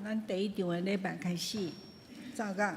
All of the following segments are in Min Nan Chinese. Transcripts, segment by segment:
咱第一場的禮拜開始，奏樂。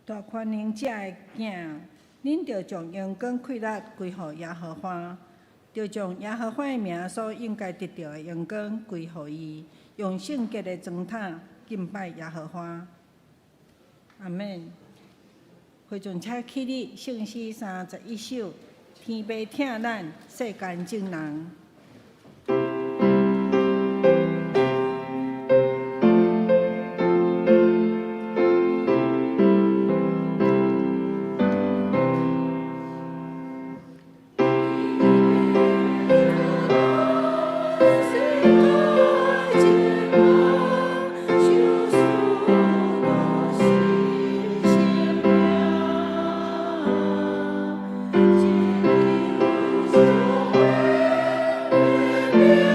大權能者的囝，恁著將榮光氣力歸予耶和華，著將耶和華的名所應該得著的榮光歸予伊，用聖潔的磚塔敬拜耶和華。阿們。回轉車起立，聖詩31首，天父疼咱，世間眾人。 Amen.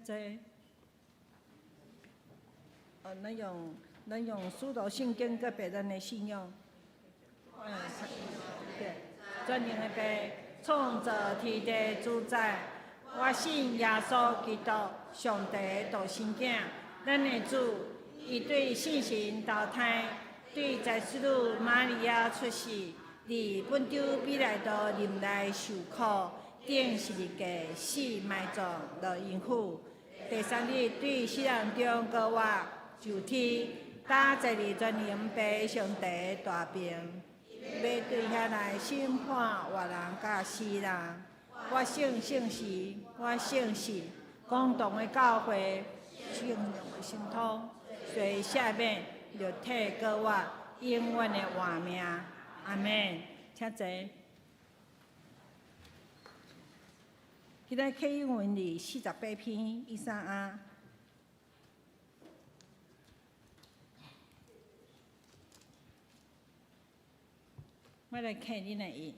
坐。咱用使徒信經告白咱的信仰。對，全能的父，創造天地主宰，我信耶穌基督，上帝的獨生囝，咱的主，伊對聖神投胎，對祭司女瑪利亞出世，佇本丟彼拉多任內受苦，釘十字架死埋葬落陰府，第三日對死人中復活，上天，搭坐佇全能父上帝的大爿，欲對遐來審判活人佮死人。我信聖神，我相信公同的教會，聖靈的神通，罪赦免，肉體復活，永遠的活命。阿門。請坐。今仔課文佇48篇一三阿。我來看恁的印。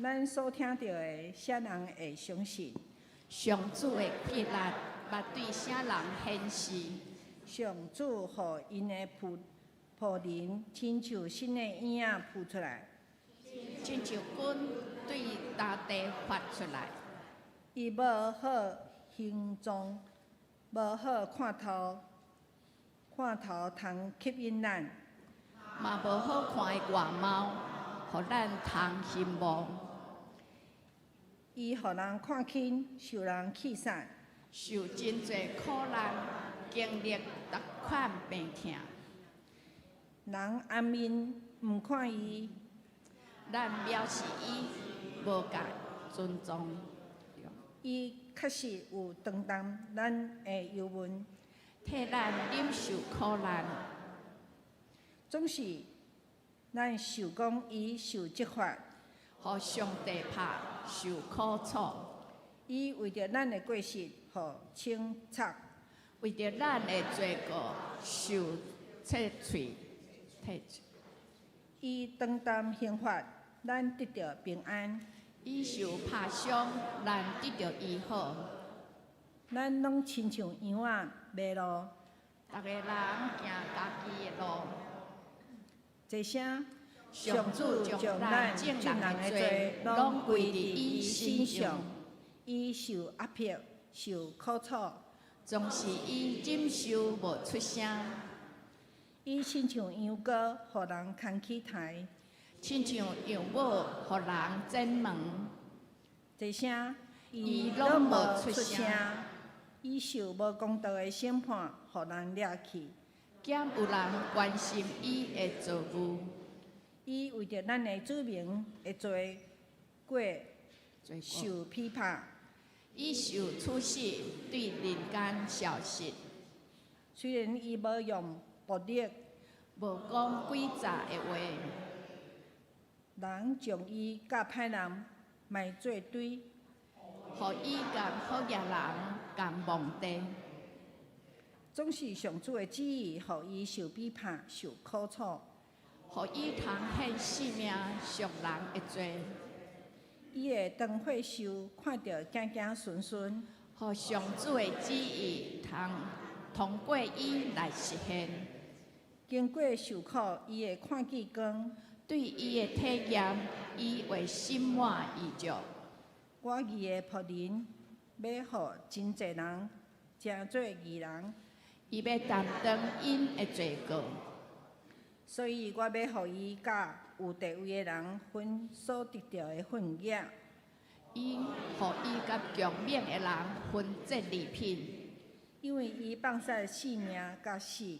咱所聽著的，啥人會相信？上主的氣力捌對啥人顯示？上主予𪜶的僕人親像新的嬰仔孵出來，親像根對大地發出來。伊無好形狀，無好看頭，看頭通吸引咱，嘛無好看的外貌，予咱通羨慕。伊予人看輕，受人棄殺，受真濟苦難，經歷逐款病痛。人掩面毋看伊，咱藐視伊，無共尊重。伊確實有擔當咱的憂悶，替咱忍受苦難。總是咱想講伊受責罰，予上帝拍受苦楚。伊為著咱的過失，予銃插；為著咱的罪過，受切喙。伊擔當刑罰，咱得著平安；伊受拍傷，咱得著醫好。咱攏親像羊仔迷路，逐个人行家己的路。這聲，上主將咱眾人的罪攏歸佇伊身上。伊受壓迫，受苦楚，總是伊忍受無出聲。伊親像羊羔，予人牽去刣；親像羊母，予人剪毛。這聲，伊攏無出聲。伊受無公道的審判，予人掠去。敢有人關心伊的遭遇？伊為著咱的子民的罪過受批判。伊受處死，對人間消失。雖然伊無用暴力，無講詭詐的話，人將伊佮歹人埋做堆，予伊佮好額人仝墓地。總是上主的旨意，予伊受批判、受苦楚，予伊通獻性命贖人的罪。伊會當血受，看著子子孫孫，予上主的旨意通通過伊來實現。經過受苦，伊會看見光。對伊的體驗，伊會心滿意足。我義的僕人，欲予真濟人成做義人。伊欲擔當𪜶的罪過，所以我欲予伊佮有地位的人分所得著的份額。伊予伊佮強猛的人分戰利品。因為伊放殺性命佮死，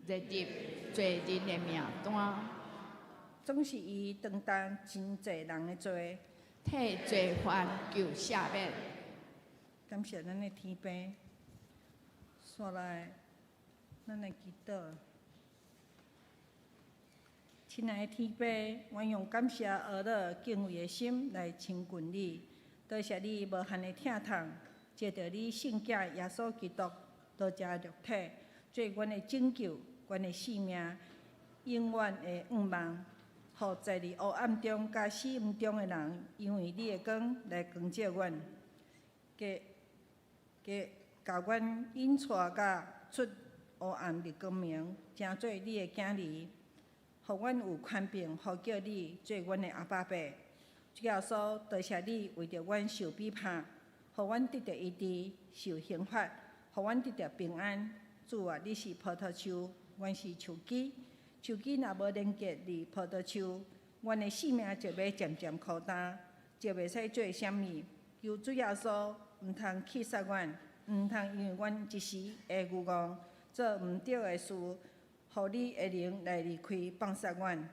列入罪人的名單。總是伊擔當真濟人的罪，替罪犯求赦免。感謝咱的天父，紲來，咱來祈禱。親愛的天父，我用感謝、呵咾、敬畏的心來親近你，多謝你無限的疼痛，藉著你聖子耶穌基督道成肉體，做阮的拯救，阮的性命，永遠的盼望，予在佇黑暗中佮死蔭中的人，因為你的光來光照阮。加共共阮引帶甲出黑暗入光明，成做你的囝兒，予阮有權柄呼叫你做阮的阿爸父。主耶穌，多謝你為著阮受逼迫，予阮得著醫治，受刑罰，予阮得著平安。主啊，你是葡萄樹，阮是樹枝，樹枝若無連結佇葡萄樹，阮的性命就欲漸漸枯乾，就袂使做啥物。求主耶穌，毋通棄殺阮，毋通因為阮一時的愚戇，做毋對的事，予你的靈來離開放殺阮。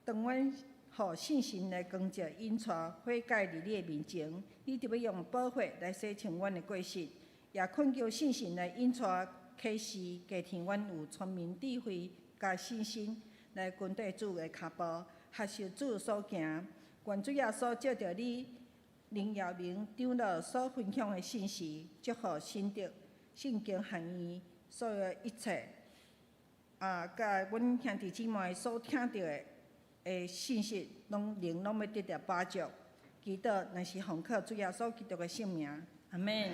當阮予聖神來光照引帶悔改佇你的面前，你就欲用寶血來洗清阮的過失，也懇求聖神來引帶啟示，加添阮有聰明智慧佮信心來跟綴主的跤步，學習主所行。願主耶穌藉著你林耀明長老所分享的信息，祝福新竹聖經學院所有一切，啊，佮阮兄弟姊妹所聽著的信息，攏靈攏欲得著飽足。祈禱，乃是奉靠主耶穌基督的聖名，阿們。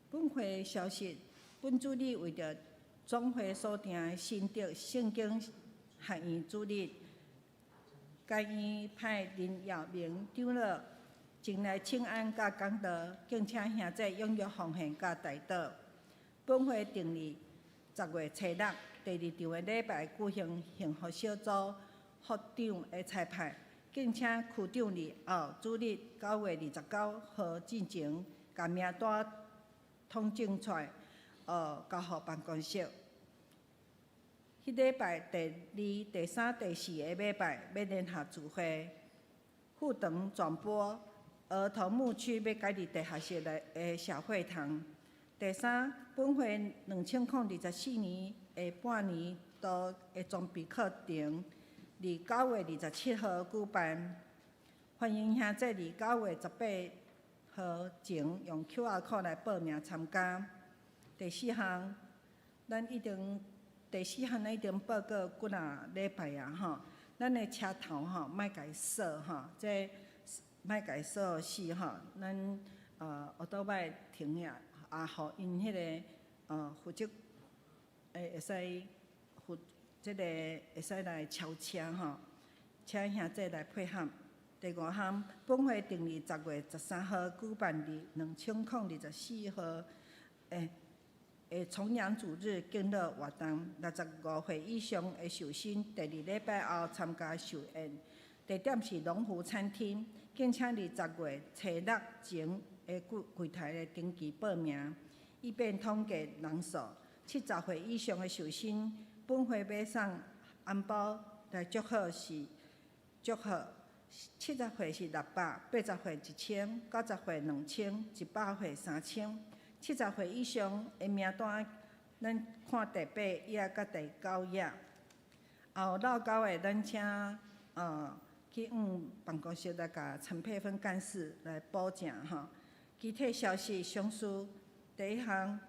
本會消息，本主日為著總會所訂的新竹聖經學院主日，該院派林耀明長老前來請安佮講道，敬請兄弟踴躍奉獻佮代禱。本會定佇10月初六第二場的禮拜舉行幸福小組副長的差派，敬請區長佇後主日9月29號進前，共名單統整出來，交予辦公室。彼禮拜第二、第三、第四个禮拜欲聯合聚會，副長轉播兒童牧區欲改佇地下室內的小會堂。第三，本會2024年下半年度的裝備課程，佇9月27號舉辦，歡迎兄弟佇9月18號前用 QR code 來報名參加。第四項，咱已經第四項咱已經報告幾若禮拜啊吼，咱的車頭吼莫共鎖吼，這莫共鎖死吼，咱烏多擺停遐，啊，予𪜶彼个負責會使負這个會使來超車吼，請兄弟來配合。第五項，本會定佇10月13號舉辦佇2024號的重陽主日敬老活動，65歲以上的壽星，第二禮拜後參加壽宴，地點是龍湖餐廳，敬請佇10月初六前的櫃檯來登記報名，以便統計人數。70歲以上的壽星，本會欲送紅包來祝賀是祝賀。70歲是600，80歲1000，90歲2000，100歲3000。70歲以上的名單，咱看第八頁佮第九頁。後落勾的，咱請去往辦公室來共陳佩芬幹事來補正吼。其他消息詳述第一項，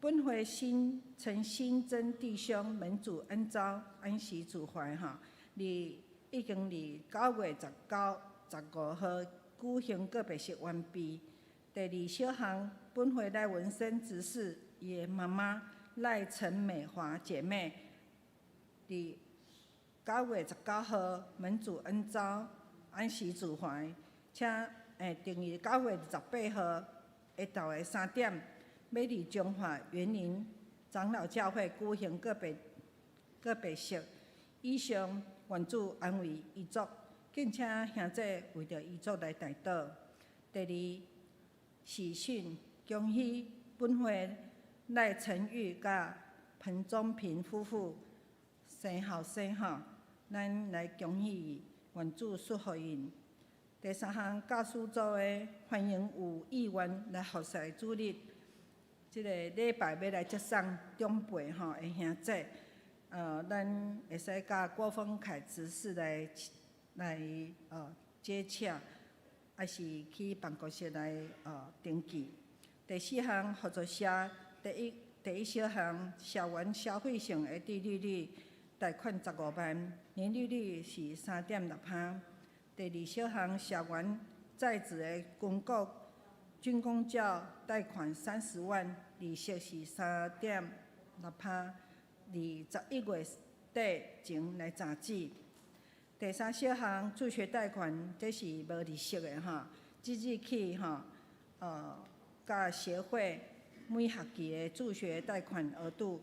本會新陳新增弟兄門主恩召安息主懷吼，佇已經佇9月19、15號舉行告別式完畢。第二小項，本會賴文生執事伊的媽媽賴陳美華姐妹，佇9月19號門主恩召安息主懷，請定佇9月28號下晝的3點，欲佇彰化員林長老教會舉行告別式。以上。願主安慰遺族，敬請兄弟為著遺族來代禱。第二，喜訊，恭喜本會賴成玉佮彭宗平夫婦生後生吼，咱來恭喜伊，願主祝福𪜶。第三項，教師組的歡迎有意願來服侍主日，這个禮拜欲來接送長輩吼的兄弟。咱會使佮郭峰凱執事來接洽，抑是去辦公室來登記。第四項合作社第一小項，校園消費性的殖利率貸款15萬，年利率是3.6%。第二小項，校園在職的軍國軍公教貸款30萬，利息是3.6%，佇11月底前來截止。第三小項，助學貸款，這是無利息的吼，即日起吼，佮協會每學期的助學貸款額度，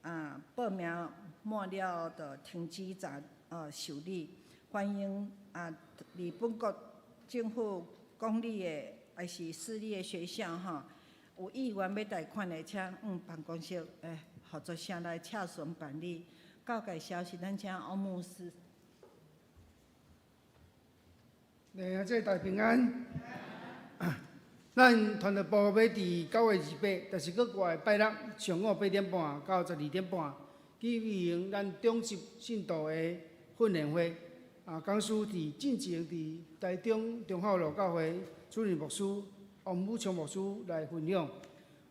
啊，報名滿了就停止查受理。歡迎啊，佇本國政府公立的還是私立的學校吼，有意願欲貸款的，請往辦公室合作社來洽詢辦理。告解消息，咱請王牧師。來，這大平安。咱傳道部欲佇9月28，就是閣過拜六上午8點半到12點半，舉行咱長執信徒的訓練會。啊，講師佇進前佇台中忠孝路教會主任牧師王武昌牧師來分享。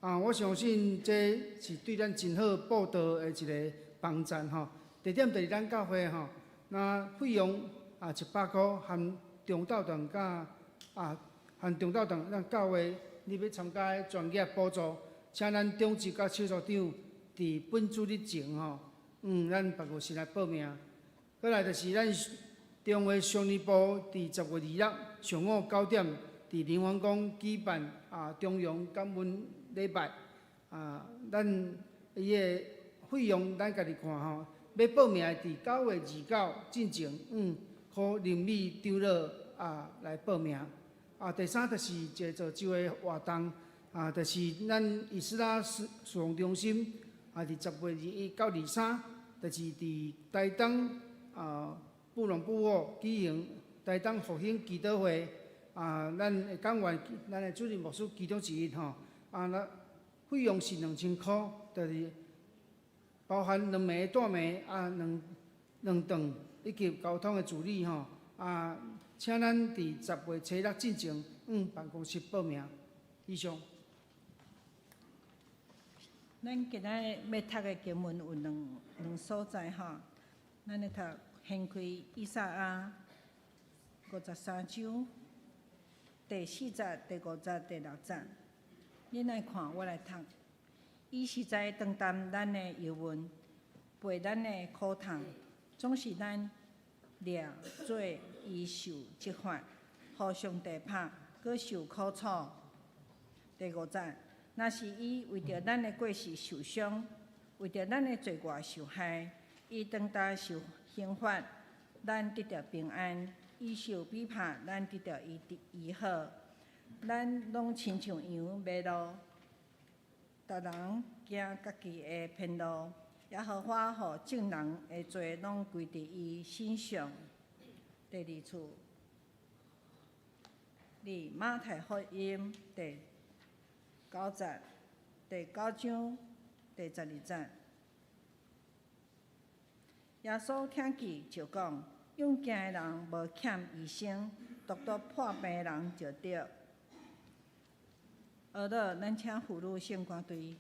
啊，我相信這是對咱真好佈道的一个幫贊吼。地點就是咱教會吼，那費用啊100箍含中晝頓佮啊含中晝頓，咱教會你欲參加的專業補助，請咱長執佮小組長佇本主日前吼，咱辦公室來報名。過來就是咱中會少年部佇10月26上午9點，佇林環宮舉辦啊重陽感恩禮拜。啊，咱伊的費用咱家己看吼。欲報名的佇9月29進前，予林美長老啊來報名。啊，第三就是一个造就的活動，啊，就是咱以斯拉事奉中心，啊，佇10月21到23，就是佇台東啊布隆部落舉行台東復興祈禱會。啊，咱的講員，咱的主任牧師其中之一吼。啊，那費用是2000箍，就是包含兩暝帶暝啊，兩兩頓以及交通的助理吼。啊，請咱佇10月初六進前，往辦公室報名。以上。咱今仔日欲讀的經文有兩兩所在吼，咱來讀掀開以賽亞53章第四節、第五節、第六節。恁來看，我來讀。伊實在承擔咱的憂悶，背咱的苦痛，總是咱掠做伊受責罰，予上帝拍，閣受苦楚。第五節，若是伊為著咱的過失受傷，為著咱的罪過受害，伊當擔受刑罰，咱得著平安；伊受逼迫，咱得著醫醫好。咱攏親像羊迷路，逐人行家己的偏路。耶和華予眾人的罪攏歸佇伊身上。第二處，佇馬太福音第九節、第九章第12節。耶穌聽見就講：勇健的人無欠醫生，獨獨破病的人就對。好了，咱請婦女聖歌隊。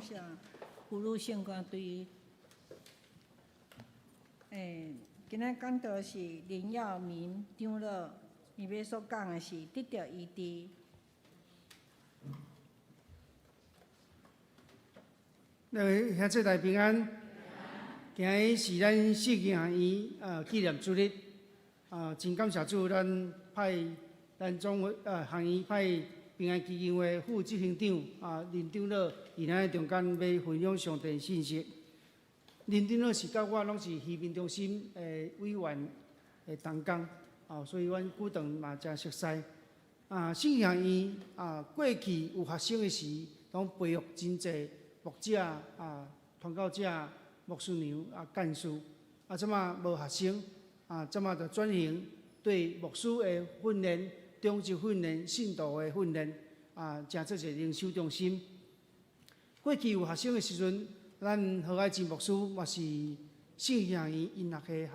謝福祿聖歌隊。今仔講道是林耀明長老，伊欲所講的是得著醫治。各位兄姊妹平安。今日是咱聖經學院紀念主日，真感謝主，咱派咱總會學院派平安基金會副執行長林長老佇咱中間欲分享上帝信息。林長老是佮我攏是漁民中心的委員的同工，所以阮久長嘛誠熟似。聖經學院過去有學生的時，攏培育真濟牧者傳教者、牧師娘幹事。這馬無學生，這馬就轉型對牧師的訓練、長執訓練、信徒的訓練，成做一个靈修中心。過去有學生的時陣，咱何愛珍牧師嘛是聖經學院音樂系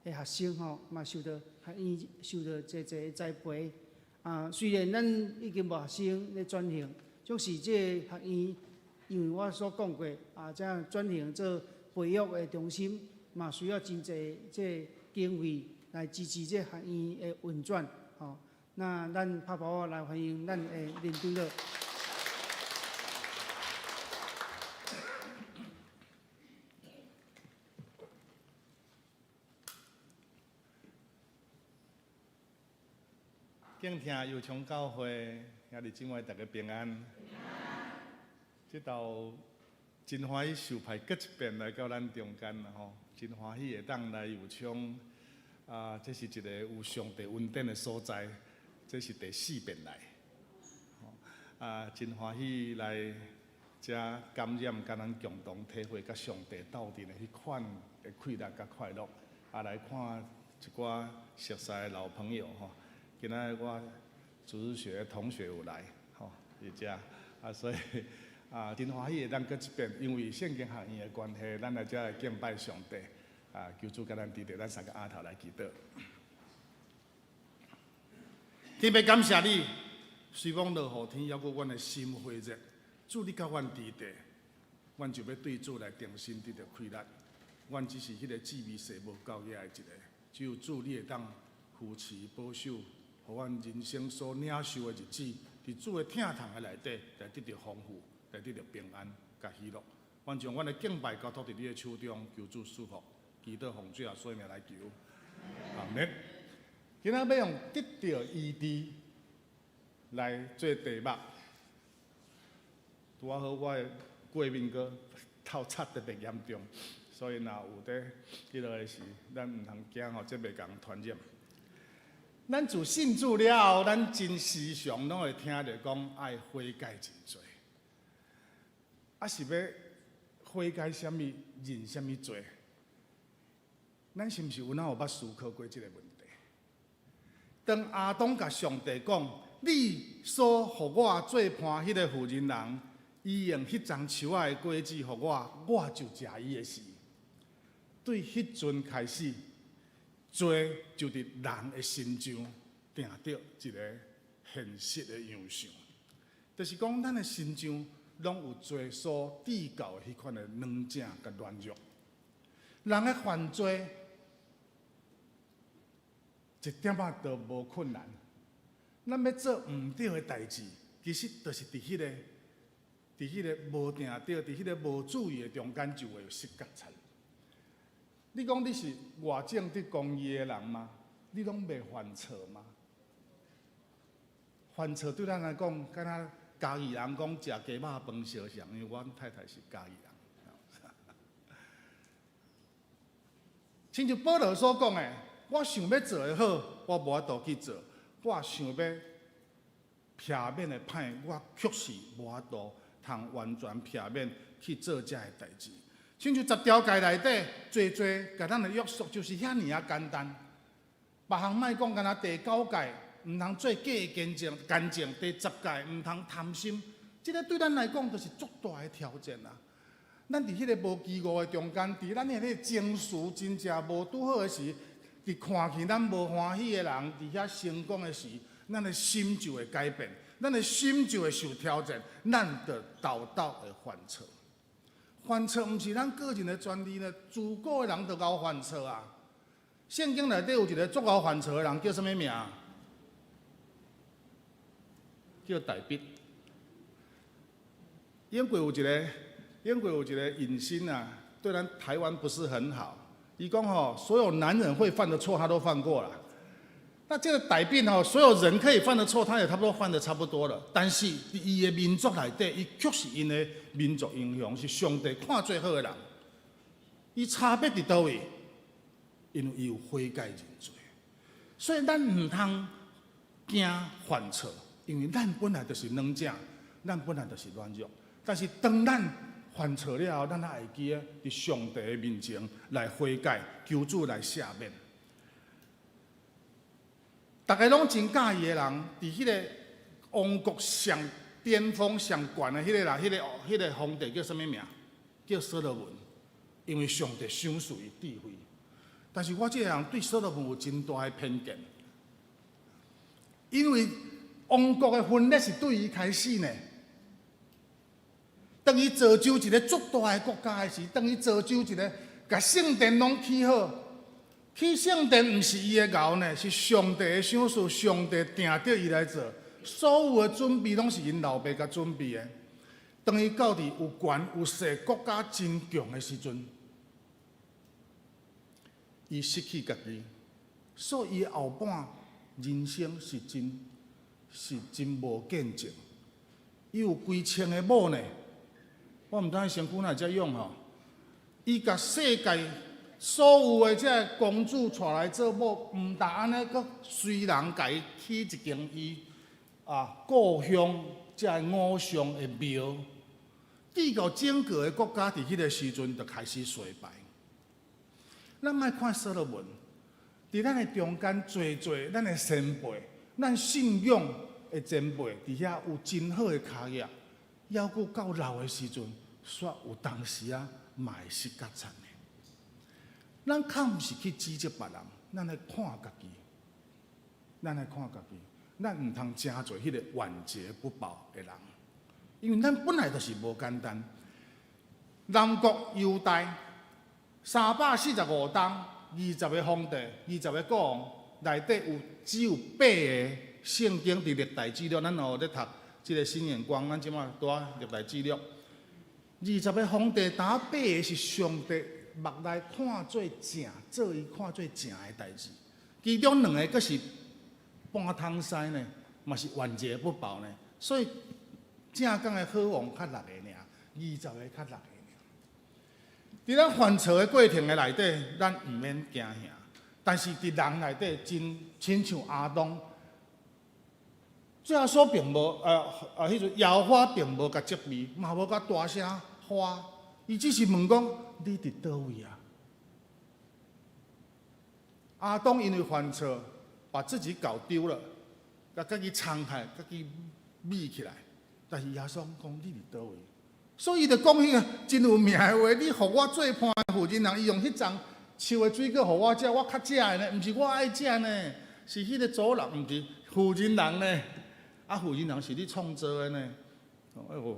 的學生吼，嘛受到學院受到濟濟的栽培。雖然咱已經無學生咧轉型，總是這个學院，因為我所講過，這樣轉型做培育的中心，嘛需要真濟這个經費來支持這個學院的運轉。吼，那咱拍鼓來歡迎咱的林長老。敬聽右昌教會兄弟姊妹，大家平安。這晝真歡喜受派閣一遍來到咱中間啦吼，真歡喜會當來右昌啊！這是一個有上帝恩典的所在，這是第四遍來，真歡喜來遮感染，佮咱共同體會佮上帝鬥陣的彼款的快樂佮快樂，來看一寡熟似的老朋友吼。今仔日我主日學的同學有來，吼，佇遮所以真歡喜會當閣一遍，因為聖經學院的關係，咱來遮來敬拜上帝。求主共咱佇佇，咱三个阿頭來祈禱。天父感謝你，雖講落雨天，猶閣阮的心火熱。主你佮阮佇佇，阮就欲對主來重新得著氣力。阮只是彼个志味勢無夠額的一个，只有主你會當扶持保守，予阮人生所領受的日子，佇主的疼痛的內底，來得著豐富，來得著平安佮喜樂。阮將阮的敬拜交託佇你的手中，求主賜福，祈禱奉主耶穌名來求，阿們。今仔欲用得著醫治來做題目，拄仔好我的過敏閣透插特別嚴重，所以若有佇彼落的時，咱毋通驚吼，這袂共傳染。咱自信主了後，咱真時常攏會聽著講愛悔改認罪，是欲悔改啥物，認啥物罪？咱是毋是有哪有捌思考過這个問題？當亞當共上帝講：你所予我做伴彼个婦人人，伊用彼欉樹仔的果子予我，我就食伊的時。對彼陣開始，罪就佇人的身上定著一个現實的樣相，就是講咱的身上攏有罪所致到的彼款的軟正佮軟弱。人的犯罪一點仔都無困難，咱欲做毋對的代誌，其實就是佇彼個、佇彼个無定著、佇彼个無注意的中間，就會有失覺察。你講你是偌正直公義的人嗎？你攏袂犯錯嗎？犯錯對咱來講，敢若嘉義人講食雞肉飯相像，因為阮太太是嘉義人。親像保羅所講的，我想欲做的好，我無法度去做；我想欲避免的歹，我卻是無法度通完全避免去做這个代誌。親像十條誡內底，罪罪共咱的約束就是遐爾仔簡單。別項莫講，干焦第九誡毋通做假的見證，見證；第十誡毋通貪心。這个對咱來講，就是足大的挑戰啊！咱佇彼个無飢餓的中間，佇咱彼个情緒真正無拄好的時，佇看見咱無歡喜的人佇遐成功的時，咱的心就會改變，咱的心就會受挑戰，咱就沓沓會犯錯。犯錯毋是咱個人的權利呢，自古的人都𠢕犯錯啊。聖經內底有一個足𠢕犯錯的人，叫啥物名？叫大衛。英國有一個影星啊，對咱台灣不是很好。伊講吼，所有男人會犯的錯，他都犯過了。那這個大衛吼，所有人可以犯的錯，他也差不多犯得差不多了。但是佇伊的民族內底，伊卻是𪜶的民族英雄，是上帝看最好的人。伊差別佇佗位？因為伊有悔改認罪。所以咱毋通驚犯錯，因為咱本來就是軟正，咱本來就是軟弱。但是當咱犯錯了後，咱還會記得佇上帝的面前來悔改，求主來赦免。逐家攏真佮意的人，佇彼个王國上巔峰、上懸的彼個人，彼個皇帝叫啥物名？叫所羅門。因為上帝賞賜伊智慧。但是我這個人對所羅門有真大的偏見，因為王國的分裂是對伊開始呢。當伊造就一個足大的國家的時，當伊造就一個共聖殿攏起好，起聖殿毋是伊的𠢕呢，是上帝的賞賜，上帝定著伊來做，所有的準備攏是𪜶老爸共準備的。當伊到佇有權有勢、國家真強的時陣，伊失去家己，所以伊後半人生是真無見證。伊有幾千个某呢，我毋知身軀哪會遮勇吼。伊共世界所有的這个公主帶來做某，毋但按呢，閣隨人共伊起一間伊故鄉這个偶像的廟，直到整個的國家佇彼个時陣就開始衰敗。咱莫看所羅門，佇咱的中間濟濟，咱的先輩，咱信仰的前輩，佇遐有真好的跤跡，猶閣到老的時陣，煞有當時啊，嘛會失較慘的。咱較毋是去指責別人，咱來看家己，咱來看家己，咱毋通成做彼個晚節不保的人，因為咱本來就是無簡單。南國猶大345冬，20個皇帝，20個國王，內底有只有八个聖經佇歷代志錄，咱有咧讀這个新眼光，咱這馬拄仔歷代志錄。20個皇帝，單八个是上帝目內看做正，做伊看做正的代誌。其中兩个閣是半桶屎呢，嘛是晚節不保呢。所以正港的好王較六個爾，20個較六個爾。佇咱犯錯的過程的內底，咱毋免驚嚇。但是佇人內底，真親像亞當，最後所並無，彼陣耶和華並無共責備，嘛無共大聲喊，伊只是問講：你佇佗位啊？亞當因為犯錯，把自己搞丟了，共家己藏開，家己秘起來。但是耶穌講：你佇佗位？所以伊就講彼个真有名的話：你予我做伴的婦人人，伊用彼欉樹的水果予我食，我較食的呢，毋是我愛食呢，是彼个主人，毋是婦人人呢。啊，婦人人是你創造的呢。哎喲，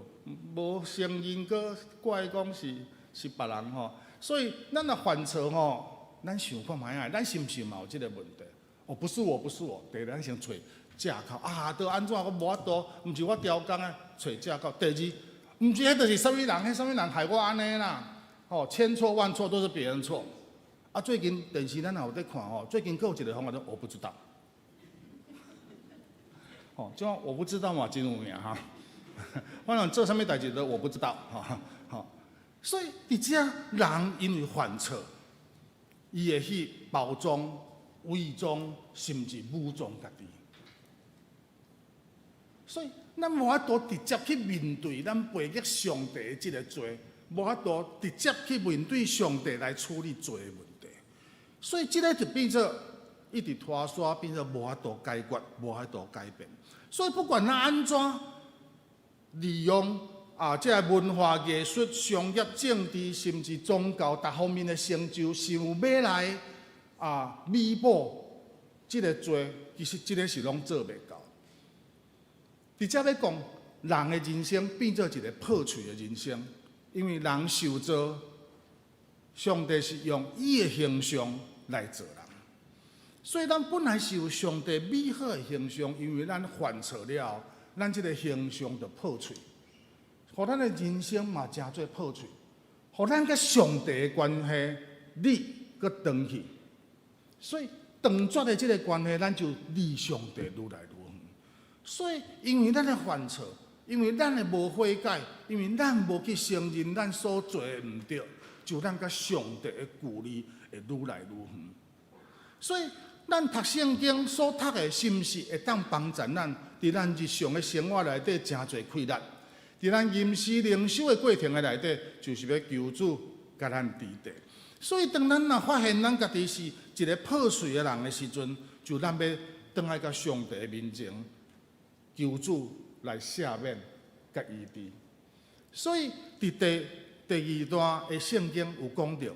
無承認閣怪講是別人吼。所以咱若犯錯吼，咱想看覓啊？咱是毋是嘛有這个問題？哦，不是我，不是我。第一，咱先揣借口啊，都按怎我無法度，毋是我刁工啊，揣借口。第二，毋是彼就是啥物人，彼啥物人害我按呢啦？吼，千錯萬錯都是別人錯。啊，最近電視咱也有咧看吼，最近閣有一个方法，我不知道。吼，這我不知道嘛，真有名哈。反正做啥物代誌都我不知道，哈，好。所以佇遮人因為犯錯，伊會去包裝、偽裝，甚至武裝家己。所以咱無法度直接去面對咱背逆上帝的這个罪，無法度直接去面對上帝來處理罪的問題。所以這个就變做一直拖沙，變做無法度解決，無法度改變。所以不管咱按怎利用這个文化藝術、商業、政治，甚至宗教各方面的成就，想欲來彌補這个罪，其實這个是攏做袂到。直接欲講，人的人生變做一个破碎的人生，因為人受造，上帝是用伊的形象來造人，所以咱本來是有上帝美好的形象，因為咱犯錯了，咱這个形象就破碎，予咱的人生嘛成做破碎，予咱佮上帝的關係離閣斷去，所以斷絕的這个關係，咱就離上帝愈來愈遠。所以因為咱的犯錯，因為咱的無悔改，因為咱無去承認咱所做的毋對，就咱佮上帝的距離會愈來愈遠。所以，咱讀聖經所讀的，是毋是會當幫助咱佇咱日常的生活內底誠濟氣力？佇咱吟詩靈修的過程的內底，就是欲求主佮咱佇地。所以，當咱若發現咱家己是一个破碎的人的時陣，就咱欲轉來到上帝的面前，求主來赦免佮醫治。所以，佇第二段的聖經有講著，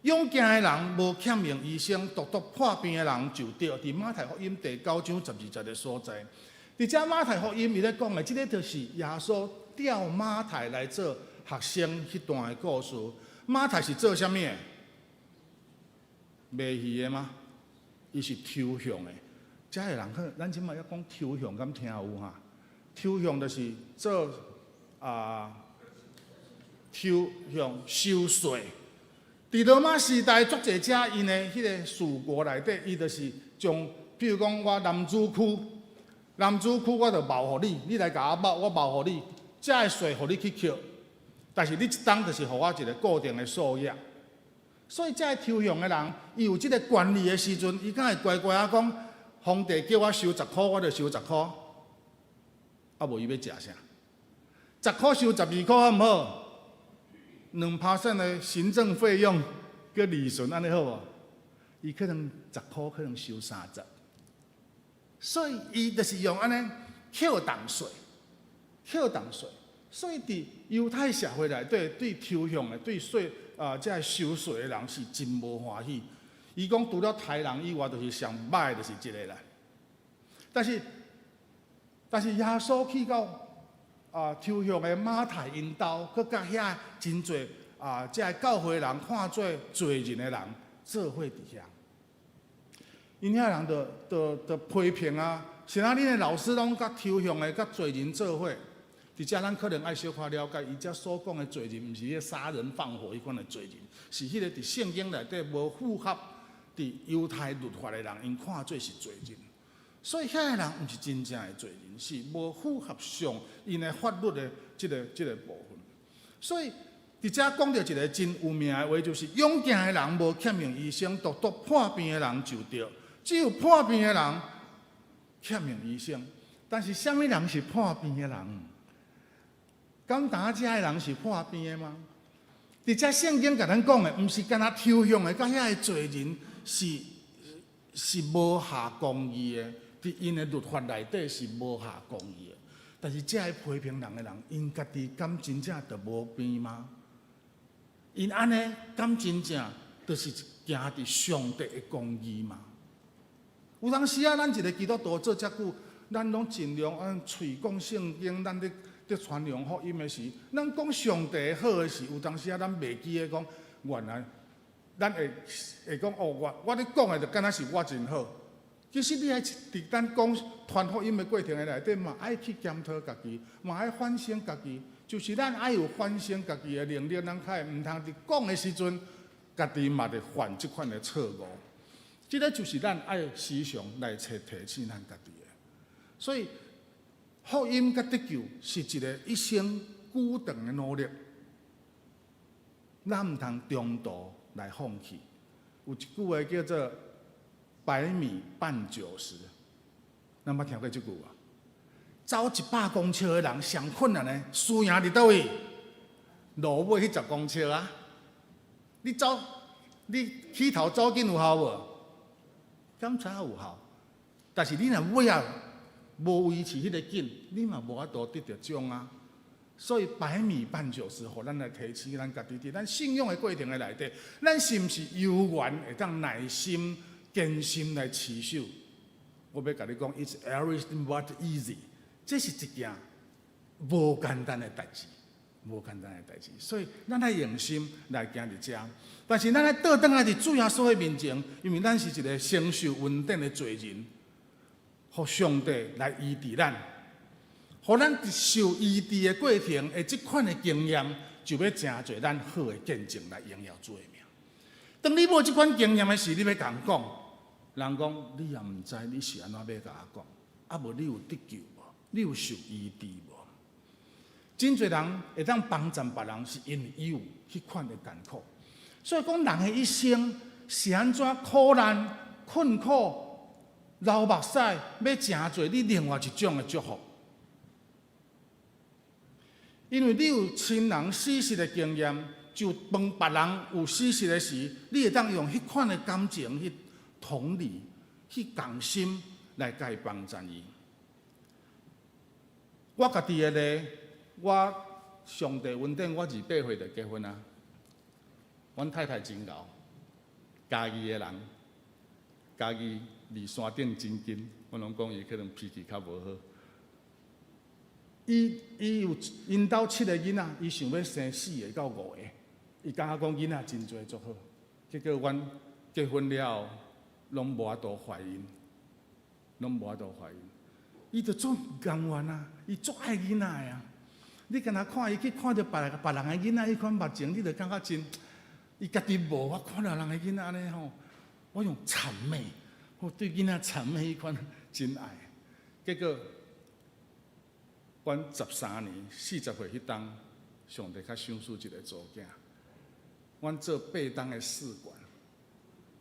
勇健的人無欠用醫生，獨獨破病的人就著。佇馬太福音第9章12節的所在，佇遮馬太福音伊咧講的，這个就是耶穌調馬太來做學生彼段的故事。馬太是做啥物的？賣魚的嗎？伊是抽象的。遮的人可能咱這擺猶講抽象，敢聽有哈？抽象就是做啊，抽象收稅。佇羅馬時代，足濟遮𪜶的彼个屬國內底，伊就是將，比如講我楠梓區，楠梓區我就包予你，你來共我包，我包予你，遮的稅予你去扣，但是你一冬就是予我一个固定的數額。所以遮个抽象的人，伊有這个權利的時陣，伊敢會乖乖仔講，皇帝叫我收十箍，我就收十箍。啊無伊欲食啥？十箍收12箍好毋好？2% 的行政費用佮利潤，按呢好無？伊可能十箍可能收30，所以伊就是用按呢扣重稅，扣重稅。所以佇猶太社會內底，對抽象的、對稅啊，這个收稅的人是真無歡喜。伊講除了刣人以外，就是上歹就是這个啦。但是耶穌去到啊抽象的馬太𪜶兜，閣佮遐真濟啊，這个教會人看做罪人的人做伙佇遐。𪜶遐人就批評啊，是啊，恁的老師攏佮抽象的、佮罪人做伙。佇遮咱可能愛小可了解，伊遮所講的罪人，毋是彼个殺人放火彼款的罪人，是彼个佇聖經內底無符合佇猶太律法的人，𪜶看做是罪人。所以遐个人毋是真正的罪人，是無符合上𪜶的法律的這个部分。所以佇遮講著一个真有名的話，就是勇健的人無欠用醫生，獨獨破病的人就著。只有破病的人欠用醫生。但是啥物人是破病的人？敢當遮的人是破病的嗎？佇遮聖經共咱講的，毋是干焦抽象的，佮遐个罪人是無合公義的，佇𪜶的律法內底是無合公義的。但是這个批評人的人，𪜶家己敢真正就無病嗎？𪜶按呢敢真正就是行佇上帝的公義嗎？有當時啊，咱一个基督徒做遮久，咱攏盡量按喙講聖經，咱咧傳揚福音的時，咱講上帝好的時，有當時啊，咱袂記得講，原來咱會講哦，我咧講的就敢若是我真好。其實你愛佇咱講傳福音的過程的內底，嘛愛去檢討家己，嘛愛反省家己。就是咱愛有反省家己的能力，咱較會毋通佇講的時陣，家己嘛佇犯這款的錯誤。這个就是咱愛時常來提提醒咱家己的。所以福音佮得救是一个一生久長的努力，咱毋通中途來放棄。有一句話叫做“百米絆九十”，咱捌聽過這句無？走100公尺的人，上困難的輸贏佇佗位？落尾彼10公尺啊！你走，你起頭走緊有效無？敢知影有效？但是你若尾仔無維持彼个緊，你嘛無法度得著獎啊！所以百米絆九十，予咱來提醒咱家己，佇咱信仰的過程的內底，咱是毋是有緣會當耐心、堅心來持守？我欲共你講，It's everything but easy，這是一件無簡單的代誌。無簡單的代誌。所以咱愛用心來行佇遮，但是咱愛倒轉來佇主耶穌的面前，因為咱是一個承受恩典的罪人，予上帝來醫治咱，予咱受醫治的過程的這款的經驗，就欲成做咱好的見證來榮耀主的名。當你無這款經驗的時，你欲共人講，人講你也毋知你是按怎欲共我講，啊無你有得救無？你有受醫治無？真濟人會當幫贊別人，是因為伊有彼款的艱苦。所以講，人的一生是按怎苦難、困苦、流目屎，欲成做你另外一種的祝福。因為你有親人死歿的經驗，就當別人有死歿的時，你會當用彼款的感情去同理、去共心來共伊幫贊伊。我家己的例，我上帝恩典，我28歲就結婚啊。阮太太真𠢕，嘉義的人，嘉義離山頂真近，我攏講伊可能脾氣較無好。伊有𪜶兜七个囡仔，伊想欲生四个到五個，伊感覺講囡仔真濟足好。結果阮結婚了後，攏無法度懷孕，攏無法度懷孕。伊就足毋甘願啊，伊足愛囡仔的啊。你敢若看伊去看著別人的囡仔，彼款目情，你就感覺真。伊家己無，我看著人的囡仔按呢吼，我用諂媚，我對囡仔諂媚彼款真愛。結果，阮13年40歲彼冬，上帝較賞賜一个查某囝。阮做八冬的試管，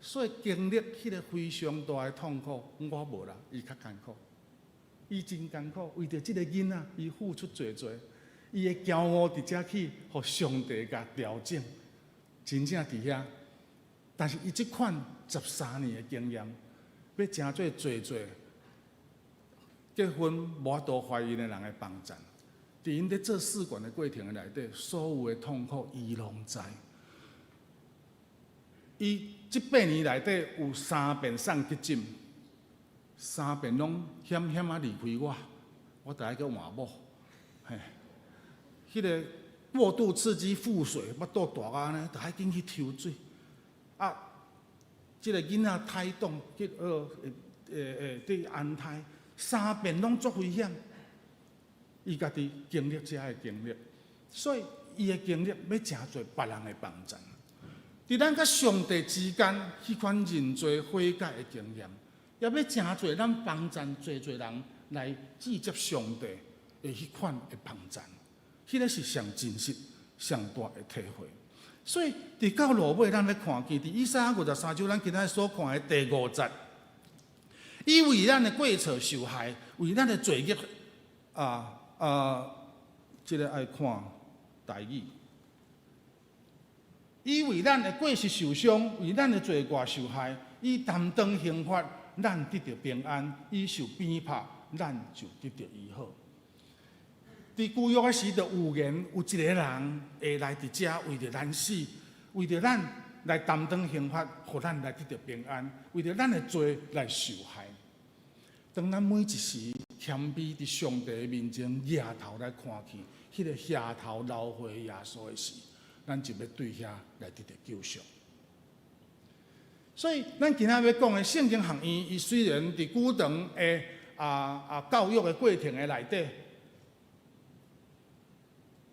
所以經歷彼个非常大的痛苦，我無啦，伊較艱苦。伊真艱苦，為著這个囡仔，伊付出濟濟，伊的驕傲佇遮去，予上帝共調整，真正佇遐。但是伊這款十三年的經驗，欲成做濟濟結婚無法度懷孕的人的幫贊，佇𪜶咧做試管的過程的內底，所有的痛苦伊攏知。伊這八年內底有三遍送急診，三遍攏險險仔離開我，我著愛閣換某。嘿，彼个過度刺激腹水，腹肚大甲按呢，著愛緊去抽水。啊，這个囡仔胎動，去會佇安胎，三遍攏足危險。伊家己經歷這个經歷，所以伊的經歷欲成做別人的幫贊。佇咱佮上帝之間，彼款認罪悔改的經驗，也欲成做咱幫贊濟濟人來接觸上帝的彼款的幫贊。彼个是上真實、上大的體會。所以，佇到落尾，咱欲看見佇以賽亞53章，咱今仔所看的第五節，伊為咱的過錯受害，為咱的罪孽啊，這个愛看台語。伊為咱的過失受傷，為咱的罪過受害，伊擔當刑罰，咱得著平安；伊受鞭拍，咱就得著醫好。佇舊約的時，就預言有一个人會來佇遮為著咱死，為著咱來擔當刑罰，予咱來得著平安，為著咱的罪來受害。當咱每一時謙卑佇上帝的面前，額頭來看去，彼个額頭流血耶穌的時，咱就欲對遐來得著救贖。所以，咱今仔欲講的聖經學院，伊雖然佇久長的教育的過程的內底，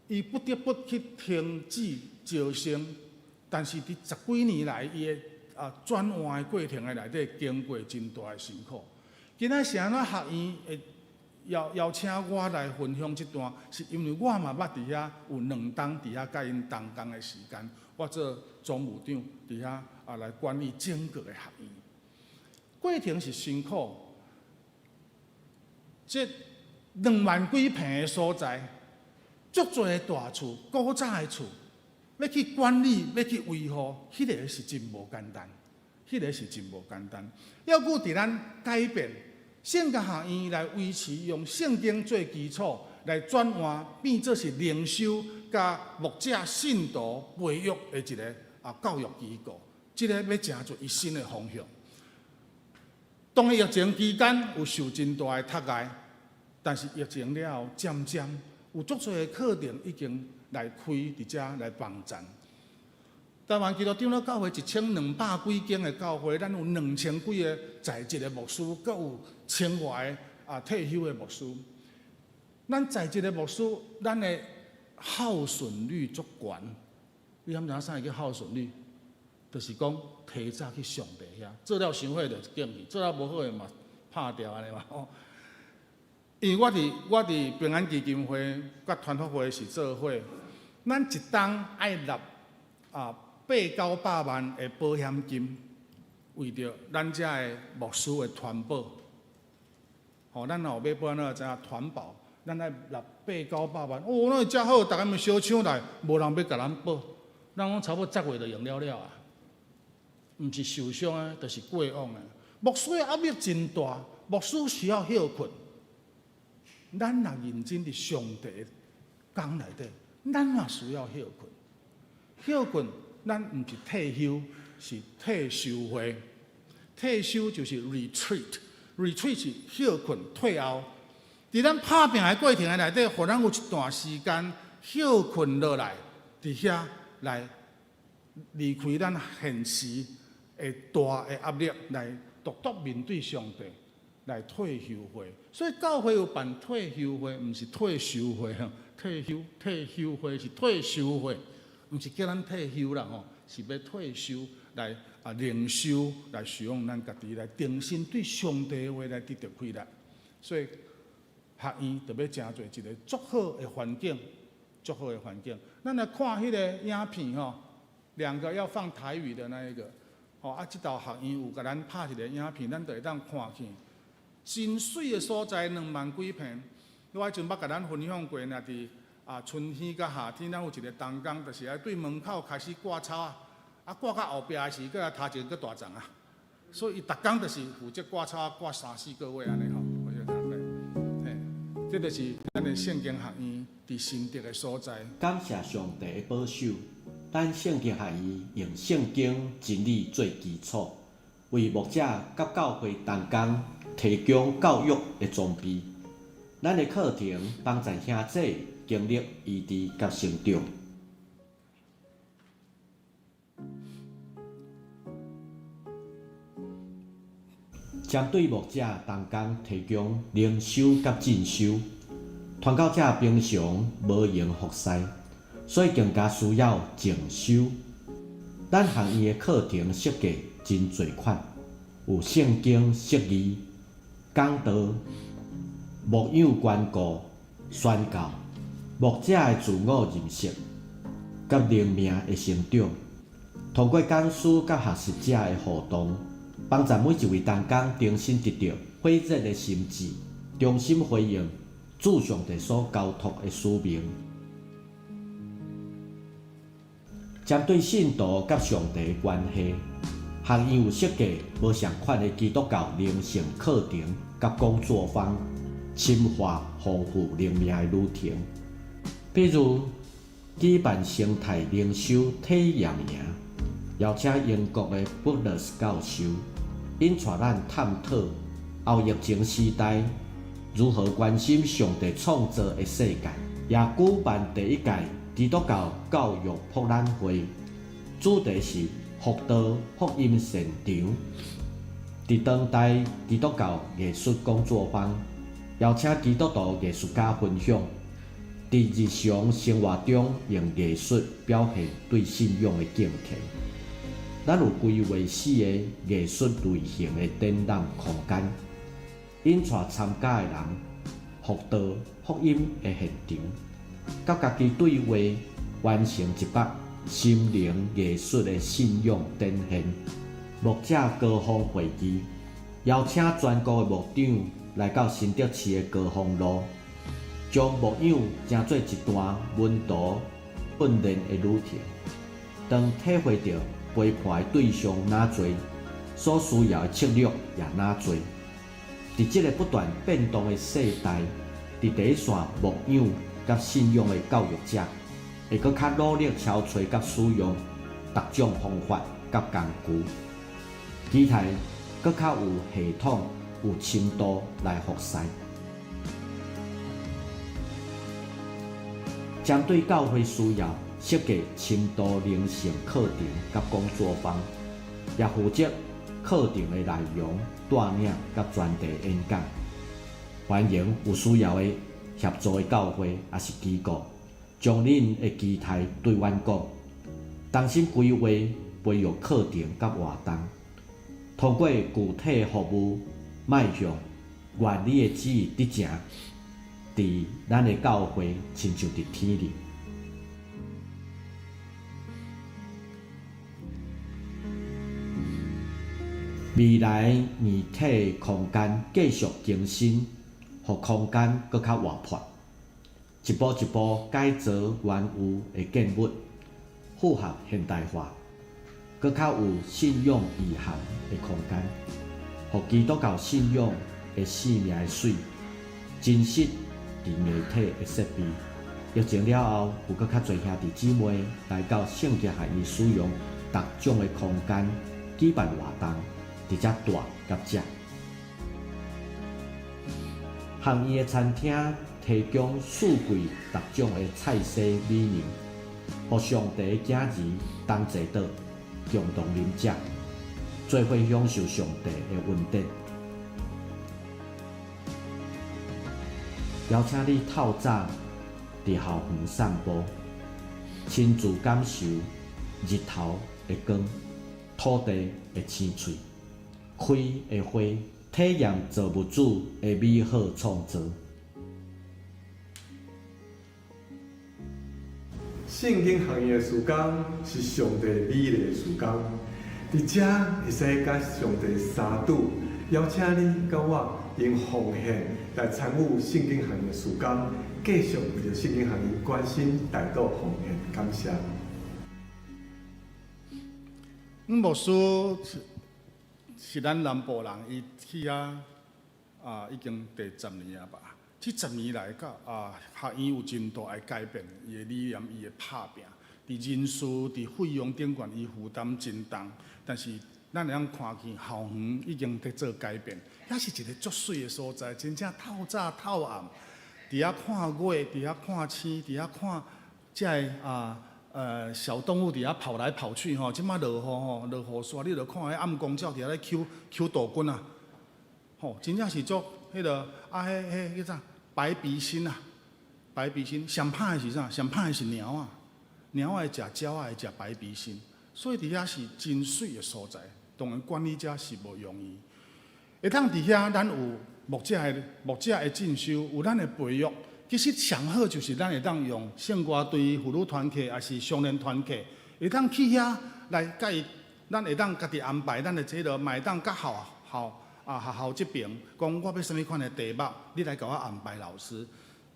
伊不得不去停止招生，但是佇十幾年來，伊的轉換的過程的內底，經過真大的辛苦。今仔是按怎學院會邀邀請我來分享這段，是因為我嘛捌佇遐有兩冬佇遐佮𪜶同工的時間，我做總務長佇遐來管理整個的學院。過程是辛苦，這2萬幾坪的所在，足濟的大厝、古早的厝，欲去管理、欲去維護，彼个是真無簡單，彼个是真無簡單。猶閣佇咱改變聖經學院來維持用聖經做基礎來轉換，變做是靈修佮牧者信徒培育的一个教育機構，這个欲成做伊新的方向。當疫情期間有受真大的窒礙，但是疫情了後，漸漸有足濟的課程已經來開佇遮來幫贊。台灣基督長老教會1200幾間的教會，咱有2000幾个在職的牧師，閣有千外个退休的牧師。咱在職的牧師，咱的耗損率足懸。你敢知影啥叫耗損率？就是講提早去上帝遐，做了傷好就轉去，做了無好的嘛拍掉按呢嘛吼。因為我佇平安基金會佮團福會是做伙，咱一冬愛納八九百萬的保險金，為著咱遮的牧師的團保。吼，咱若有買保，咱就知影團保，咱愛納八九百萬。哦，那遮好，逐家嘛相搶來，無人欲共咱保。咱講差不多十月就用了了啊，毋是受傷的，就是過往的。牧師的壓力真大，牧師需要歇睏。咱若認真佇上帝的工內底，咱嘛需要歇睏。歇睏，咱毋是退休，是退修會。退修就是 retreat，retreat 是歇睏退後。佇咱拍拚的過程的內底，予咱有一段時間歇睏落來，佇遐來離開咱現實的大的壓力，來獨獨面對上帝，來退休會。所以教會有辦退休會，毋是退休會吼，退休退休會是退修會，毋是叫咱退休啦吼，是欲退修來靈修來使用咱家己來重新對上帝的話來得著氣力。所以學院就欲成做一个足好的環境，足好的環境。咱來看彼个影片吼，兩個要放台語的那一個，吼啊，這道學院有共咱拍一个影片，咱就會當看見真媠的所在，2萬幾坪。我彼陣捌共咱分享過，若佇春天佮夏天，咱有一个同工，就是愛對門口開始掛草仔，掛到後壁的時，閣來頭前閣大叢啊。所以伊逐工就是負責掛草仔，掛三四個月按呢吼。我就看嘿，這就是咱的聖經學院佇新竹的所在。感謝上帝的保守，咱聖經學院用聖經真理做基礎，為牧者佮教會同工提供教育的裝備。咱的課程幫助兄弟經歷醫治佮成長。針對牧者同工提供靈修佮進修，傳教者平常無閒服侍，所以更加需要靜修。咱學院的課程設計真濟款，有聖經釋義、講道、牧養關顧、宣教、牧者的自我認識佮靈命的成長。通過講師佮學習者的互動，幫助每一位同工重新得著火熱的心志，重新回應主上帝所交託的使命。針對信徒佮上帝的關係，學院有設計無仝款的基督教靈性課程佮工作坊，深化豐富靈命的旅程。比如舉辦生態靈修體驗營，邀請英國的布勒斯教授，𪜶帶咱探討後疫情時代如何關心上帝創造的世界。也舉辦第一屆基督教教育博覽會，主題是福道福音現場。佇當代基督教藝術工作坊，邀請基督徒藝術家分享，佇日常生活中用藝術表現對信仰的敬虔。咱有規劃四个藝術類型的展覽空間，𪜶帶參加的人福道福音的現場，佮家己對話，完成一幅心靈藝術的信仰展現。牧者高峰會議，邀請全國的牧長來到新竹市的高峰路，將牧養成做一段門徒訓練的旅程。當體會著陪伴的對象若濟，所需要的策略也若濟。佇這个不斷變動的世代，佇第一線牧養佮信仰的教育者，會閣較努力敲揣佮使用各種方法佮工具，期待閣較有系統、有深度來服侍。針對教會需要設計深度靈性課程佮講座坊，也負責課程的內容帶領佮專題演講。歡迎有需要的協助的教會抑是機構，將恁的期待對阮講，同心規劃培育課程佮活動，通過具體服務邁向願你的旨意得成，佇咱的教會親像佇天裡。未來硬體空間繼續更新，予空間閣較活潑，一步一步改造原有的建物，符合現代化，閣較有信仰意涵的空間，予基督教信仰的生命的水，真實佇硬體的設備。疫情了後，有閣較濟兄弟姊妹來到聖經學院使用逐種的空間舉辦活動，佇遮住佮食。學院的餐廳提供四季逐種的菜色美味，予上帝的囝兒同齊桌共同啉食，做伙享受上帝的恩典。邀請你透早佇校園散步，親自感受日頭的光、土地的青翠、開的花，體驗造物主的美好創造。聖經學院的時間是上帝美麗的時間，佇遮會使佮上帝相拄，邀請你佮我用奉獻來參與聖經學院的時間，繼續為著聖經學院關心、代禱、奉獻，感謝。阮牧師是咱南部人，伊去遐啊已經第十年啊吧。這十年來，甲啊學院有真大的改變，伊的理念，伊的拍拚，佇人事、佇費用頂懸，伊負擔真重。但是咱會當看見校園已經佇做改變，遐是一个足媠的所在，真正透早透暗，佇遐看月，佇遐看星，佇遐看這个小動物佇遐跑來跑去吼。這馬落雨吼，落雨煞，你著看彼暗光鳥佇遐咧搝搝杜鵑啊，吼，真正是足彼个啊，彼彼叫啥？白鼻心啊，白鼻心上歹的是啥？上歹的是貓仔，貓仔會食鳥仔，會食白鼻心，所以佇遐是真媠的所在。當然管理者是無容易。會當佇遐，咱有牧者的進修，有咱的培育。其實上好就是咱會當用聖歌隊、婦女團契，抑是少年團契，會當去遐來共伊，咱會當家己安排咱的這个，嘛會當佮學校啊學校這邊講，我欲啥物款的題目，你來共我安排老師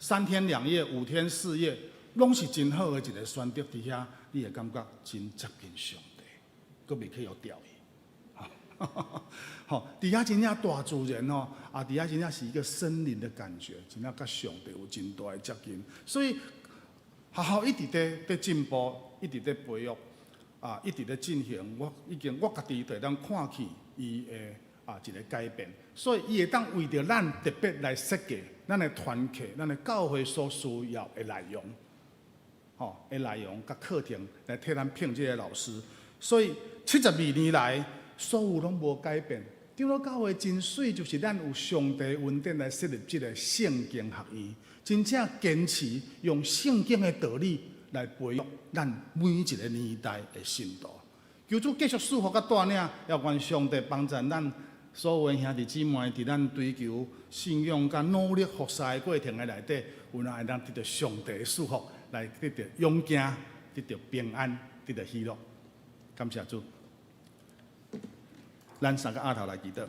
，3天2夜、5天4夜，攏是真好的一個選擇。佇遐，你會感覺真接近上帝，閣袂去予釣去。吼，佇遐真正大自然哦，啊，佇遐真正是一個森林的感覺，真正佮上帝有真大的接近。所以學校一直佇進步，一直佇培育，啊，一直佇進行。我已經我家己就會當看見伊的一個改變。所以伊會當為著咱特別來設計咱的團契、咱的教會所需要的內容，吼的內容佮課程來替咱聘這个老師。所以72年來，所有攏無改變。長老教會真媠，就是咱有上帝恩典來設立這个聖經學院，真正堅持用聖經的道理來培育咱每一個年代的信徒。求主繼續賜福佮帶領，也願上帝幫助咱所有的兄弟姊妹，佇咱追求信仰佮努力服侍的過程的內底，有哪會當得著上帝的賜福，來得著勇健，得著平安，得著喜樂。感謝主。咱三个阿頭來祈禱。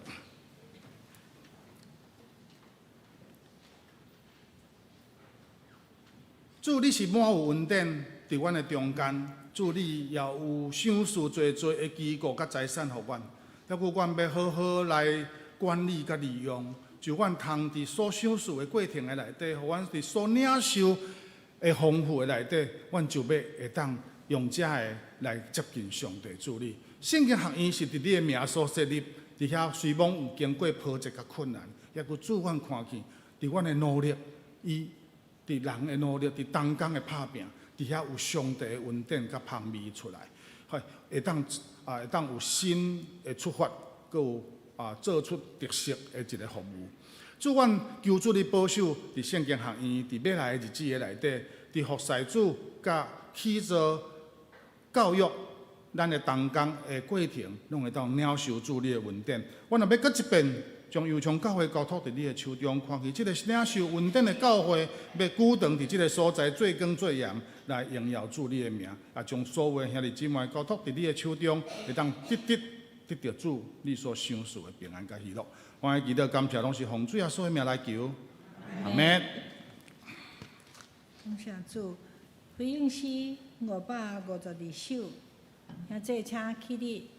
主，你是滿有恩典，佇阮的中間。主，你也有賞賜濟濟的機構佮財產予阮，抑閣阮欲好好來管理佮利用，就阮通佇所賞賜的過程的內底，予阮佇所領受的豐富的內底，阮就欲會當用這个來接近上帝。主你，聖經學院是佇你的名所設立，佇遐雖罔有經過波折佮困難，抑閣主阮看見，佇阮的努力，伊佇人的努力，佇同工的拍拚，佇遐有上帝的恩典佮芳味出來，彼會當啊會當有新的出發，閣有啊做出特色的一个服務。主，阮求主你保守佇聖經學院佇欲來的日子的內底，佇服侍主佮起造教育咱的同工的過程，攏會當領受主你的恩典。阮若欲閣一遍將油昌教會交託佇你的手中，看見這个領受恩典的教會，欲久長佇這个所在做光做鹽，來榮耀主你的名。啊，將所有的兄弟姊妹交託佇你的手中，會當得得得著主你所賞賜的平安佮喜樂。歡喜祈禱感謝，攏是奉主耶穌的名來求。阿們。感謝主，回應詩552首，兄弟請起立。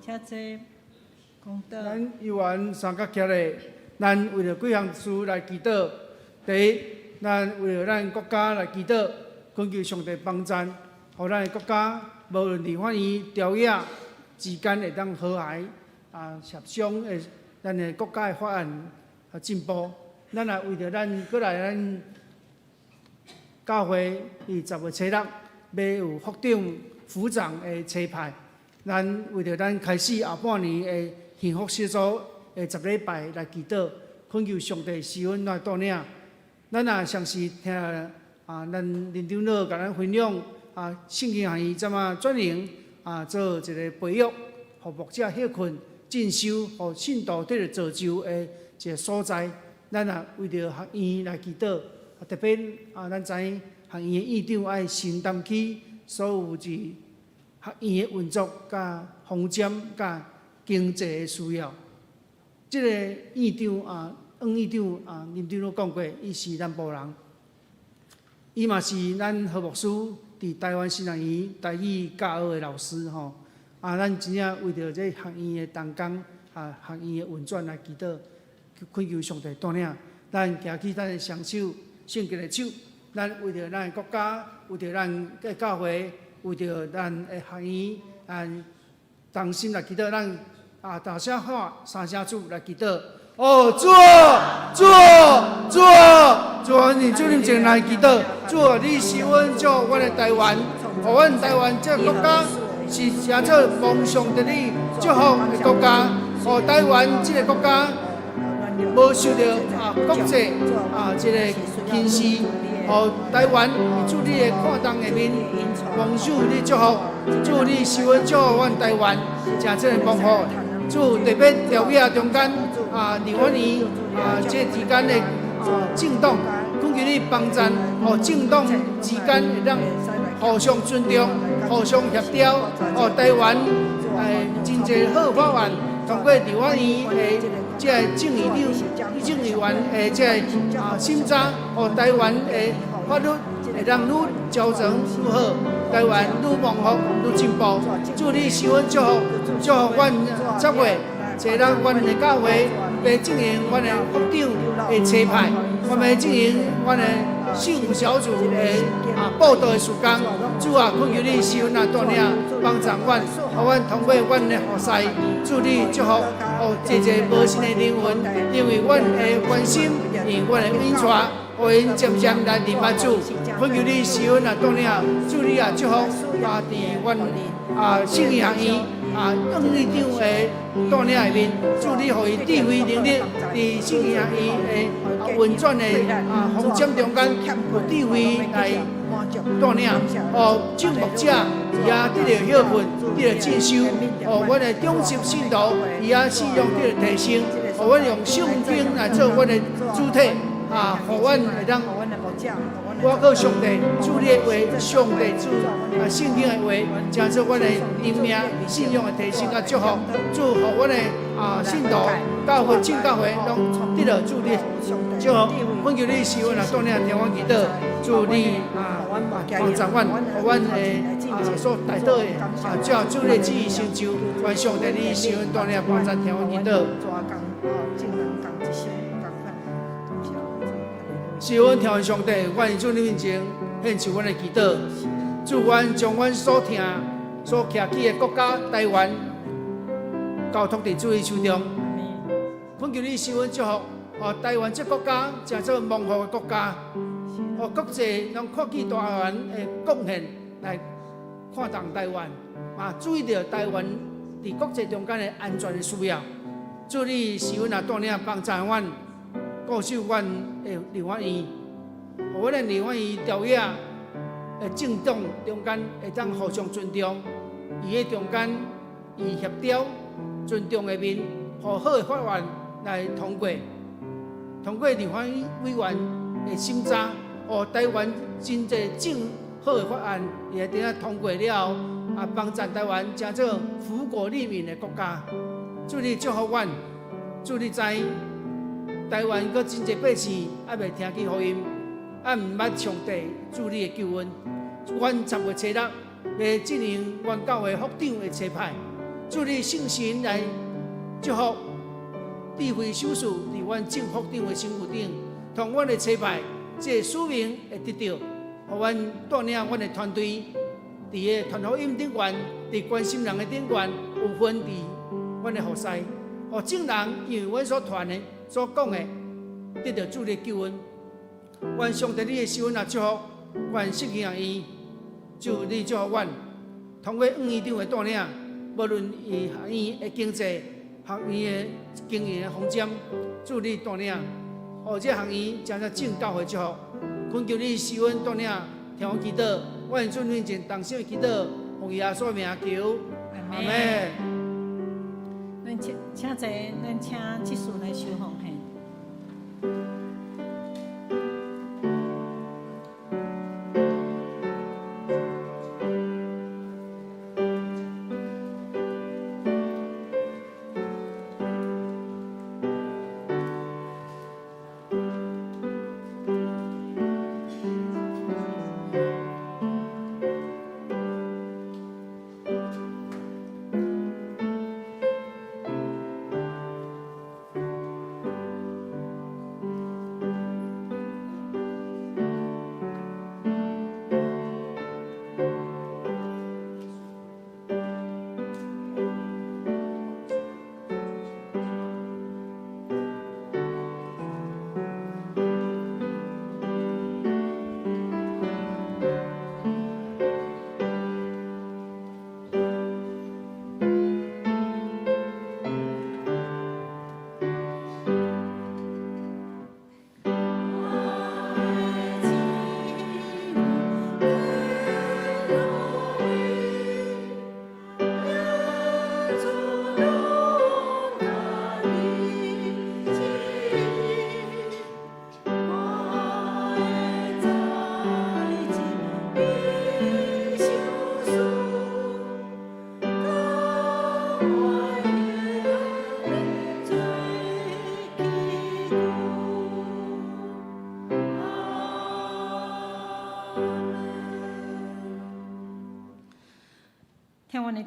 請坐，講道。咱猶原三角徛咧，咱為著幾項事來祈禱。第一，咱為著咱國家來祈禱，懇求上帝幫贊，予咱的國家無論佇法院朝野之間會當和諧啊協商的，咱的國家的法案啊進步。咱也為著咱閣來咱教會佇10月初六欲有副長、副長的差派。咱為著咱開始後半年的幸福小組的十禮拜來祈禱，懇求上帝施恩來帶領。咱也相信聽啊，咱林長老共咱分享啊，聖經學院怎啊轉型啊，做一个培育，予牧者歇睏進修，予信徒得著造就的一个所在。咱也為著學院來祈禱，啊特別啊，咱知影學院的院長愛承擔起所有這學院的運作、佮方針、佮經濟的需要。這个院長啊，黃院長啊，林長老講過，伊是南部人，伊嘛是咱何牧師佇台灣神學院台語教學的老師吼。啊，咱真正為著這學院的同工啊，學院的運轉來祈禱，懇求上帝帶領。咱舉起咱的雙手，聖潔的手，咱為著咱的國家，為著咱的教會，為著咱的學院，咱同心來祈禱，咱啊大聲喊三聲主來祈禱。哦，主啊，主啊，主啊，主啊，你主你前來祈禱，主啊，你施恩祝福阮的台灣，予阮台灣這個國家是成做蒙上帝你祝福的國家，予台灣這個國家無受著啊國際啊這个輕視，予台灣佇主你的看重下面，蒙受你祝福，主你施恩祝福阮台灣，成這个蒙福。主特別朝野中間啊，立法院啊，這之間的啊政黨，懇求你幫贊，予政黨之間會當互相尊重、互相協調，予台灣真濟好法案通過立法院的這个眾議長、眾議員的這个啊審查，予台灣的法律會當愈調整愈好，台灣愈蒙福、愈進步。主你施恩祝福，祝福阮10月初六，阮的教會欲進行阮的福長的差派，阮欲進行阮的聖母小組的啊佈道的事工。主啊，懇求你施恩啊，帶領幫助阮，予阮通過阮的服侍。主你祝福，予濟濟無信的靈魂，因為阮的關心，因為阮的引帶，予𪜶漸漸來認捌主。懇求你施恩啊，帶領，主你啊祝福啊，佇阮啊聖經學院啊黃院長的帶領下面，主你予伊智慧能力，佇聖經學院的運轉的啊方針中間有智慧來帶領，予眾牧者伊也得著養分，得著進修，予阮的長執信徒伊也信仰得著提升，予阮用聖經來做阮的主體，啊，予阮會當倚靠上帝，主你的話，上帝主啊聖經的話，成做阮的靈命信仰的提升佮祝福，主予阮的啊信徒教會眾教會攏得著主你祝福，懇求你施恩啊，帶領聽阮祈禱，主你啊幫助阮，予阮的啊所代禱的啊，照主你旨意成就，願上帝你施恩帶領幫助聽阮祈禱。施恩聽上帝，阮佇主你面前獻上阮的祈禱。主，阮將阮所疼、所徛起的國家台灣交託佇主你手中。懇求你施恩祝福，予台灣這國家成做蒙福的國家，予國際攏看見台灣的貢獻來看重台灣，嘛注意著台灣佇國際中間的安全的需要。主你施恩啊，帶領幫助阮。固守阮的立法院，予阮的立法院朝野的政黨中間會當互相尊重，伊的中間伊協調尊重的面，予好的法案來通過，通過立法委員的審查，予台灣真濟正好的法案，伊會當啊通過了後，啊幫助台灣成做福國利民的國家。主你祝福阮，主你知。台灣閣真濟百姓猶未聽見福音，猶毋捌上帝主你的救恩。阮10月初六欲進行阮教會福長的差派，主你聖神來祝福智慧手術佇阮正福長的身軀頂，通阮的差派，這个使命會得著，予阮帶領阮的團隊，佇个傳福音頂懸，佇關心人的頂懸，有份佇阮的服侍，予眾人因為阮所傳的。所講的得著主的救恩，願上帝你的施恩也祝福，願聖經學院，主你祝福阮，通過黃院長的帶領，無論伊學院的經濟、學院的經營的方針，主你帶領，予這學院成做眾教會祝福，懇求你施恩帶領，聽阮祈禱，阮主面前同心的祈禱，奉耶穌名求，阿們。咱請請坐，咱請執事來收奉獻。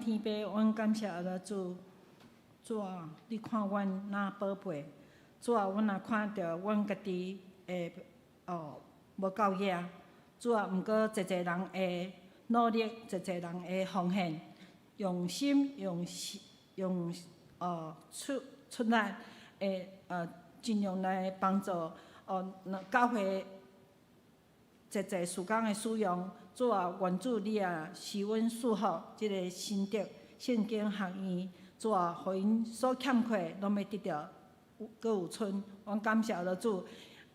天父，阮感謝阿拉主，主啊，你看阮若寶貝，主啊，阮若看著阮家己的哦無夠額，主啊，毋過濟濟人的努力，濟濟人的奉獻，用心用用哦出出力，會盡量來幫助哦，教會濟濟事工的使用。主啊，願主你也賜阮賜福，這个新竹聖經學院，主啊，予𪜶所欠缺攏欲得著有閣有賰。阮感謝阿主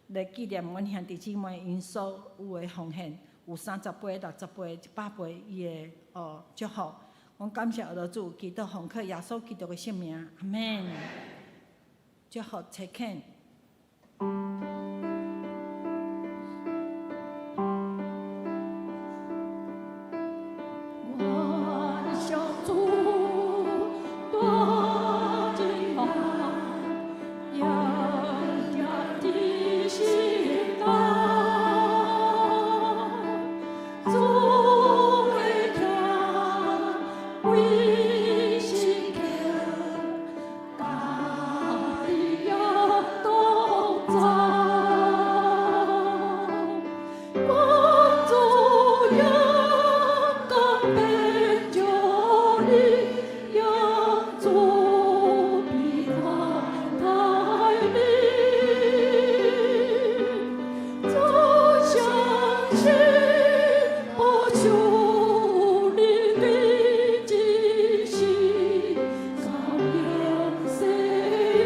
來紀念阮兄弟姊妹𪜶所有的奉獻，有30倍、60倍、100倍伊的哦祝福。阮感謝阿主，祈禱奉靠耶穌基督的聖名，阿們。祝福齊懇。願上主大恩愛，永住佇心內，主的疼為時刻，佮你同在。願主勇敢變就你，讓主必寬待你。主相信保守你的一生，到永世代。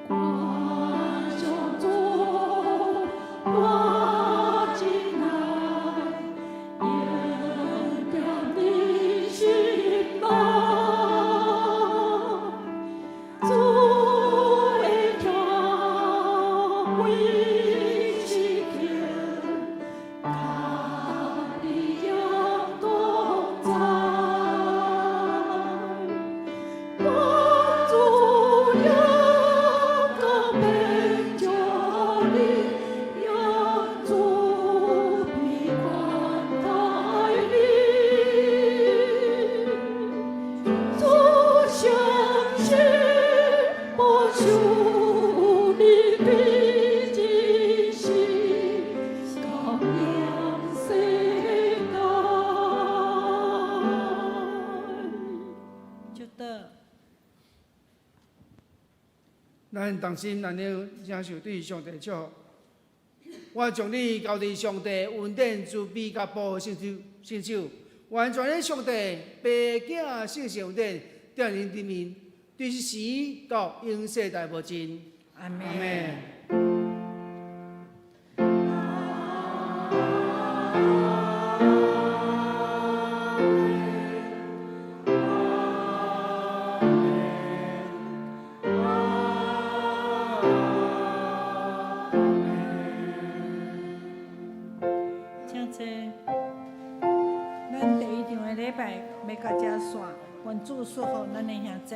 願上主大恩愛，永住佇心內，主的疼為時刻，佮你同在。願主勇敢變就你，讓主必寬待你。主相信保守你的一生，到永世代。祝禱。咱同心，咱了領受對上帝祝福。我將你交佇上帝恩典慈悲佮保護聖手，聖手，願全能上帝父子聖神恩典踮恁頂面，對這時到永世代無盡。阿們。阿們。請坐。咱第一場的禮拜欲到遮煞，願主賜福咱的兄弟。